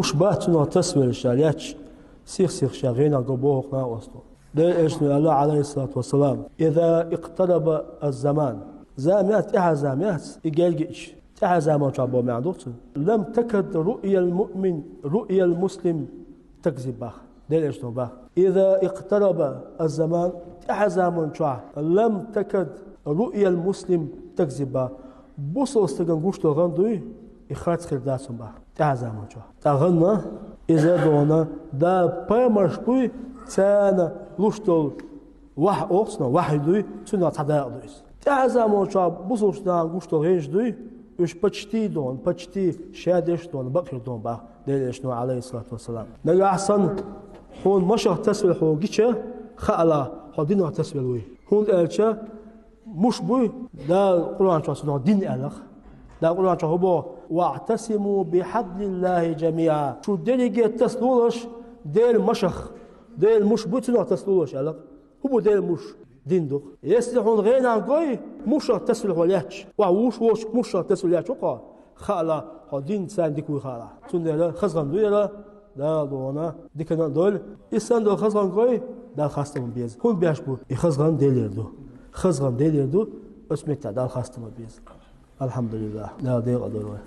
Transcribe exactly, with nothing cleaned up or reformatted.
Уж бац цунах тасавелла ша лаьтташ, сих-сиха ша гӀенах го боху-кх накъосту. Делан Элчано аьлла, Ӏалайхиссалату вассалам: «Иза икътараба аз-заман». Зама яц, тӀаьхьа зама яц, и герга итча. ТӀаьхьа заман чохь боху маьӀна ду цуьнан. «Лам такад руъял муъмин, руъял муслим такзиб», бах. Делан Элчано бах: «Иза икътараба аз-заман», тӀаьхьа заман чохь, «лам такад руъял муслим такзиб», бах. Бусалба стагана гуш долу гӀан дуй, и харц хир дац хьуна, бах. ТӀаьхьа заман чохь. ТӀаккха гӀан, иза а дохана, Дала пайхамарш буй, царна луш долу вахь, оцунах вахьи дуй, цунах цхьа дакъа ду иза. ТӀаьхьа заман чохь бусалба стагана гуш долу гӀанаш дуй, уьш почти дохана, почти шадерш дохана, бакъ хир дохана, бах Делан Элчано, Ӏалайхиссалату вассалам. Нагахь санна хьуна машах тасавелла хьо гича, хаалахь, хьо динах тасавелла вуй. ХӀунда аьлча муш буй, Дала Къуръан чохь цунах дин аьлла-кх. Дала Къуръан чохь хӀун боху: «ВаӀтасиму бихьаблиллахӀи жамиӀа». Шу дерриге тасалолаш Делан машах, Делан муш буй, цунах тасалолаш аьлла-кх. ХӀун бу Делан муш? Дин ду-кх. Если хьуна гӀенах гой, мушах тасавелла хьо лаьтташ, охьа вуш воцуш мушах тасавелла лаьтташ ву-кх хьо, хаалахь, хьо дин царна дика вуй хаалахь. Цундела хаза гӀан ду яра, Дала дохана диканна а дойла. И санна долу хаза гӀан гой, Далла хастам беза. ХӀунда беш бу? И хаза гӀан Делера ду. Хаза гӀан Делера ду, оцу меттехь Далла хастам беза. АлхьамдулиллахӀ, Дала декъал дойла вай.